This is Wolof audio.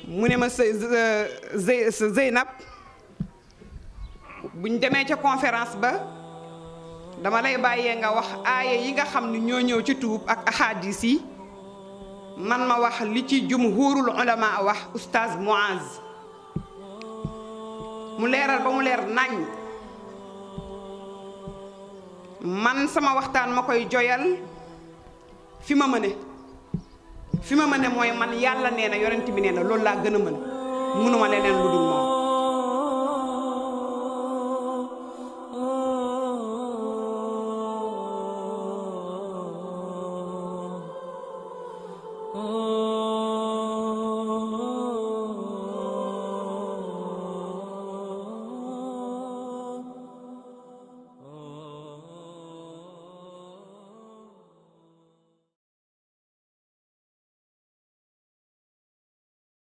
mu ne ma Zeynab buñ demee ca conférence ba dama lay bàyyee nga wax aaya yi nga xam ni ñoo ñëw ci tuub ak ahadis yi man ma wax li ci jumhurul ulama wax oustaz Muaz mu leeral ba mu leer nañ man sama waxtaan ma koy joyal fi ma mëne mooy man yàlla nee na yonent bi nee na loolu laa gën a mën mënuma leneen lu dul moom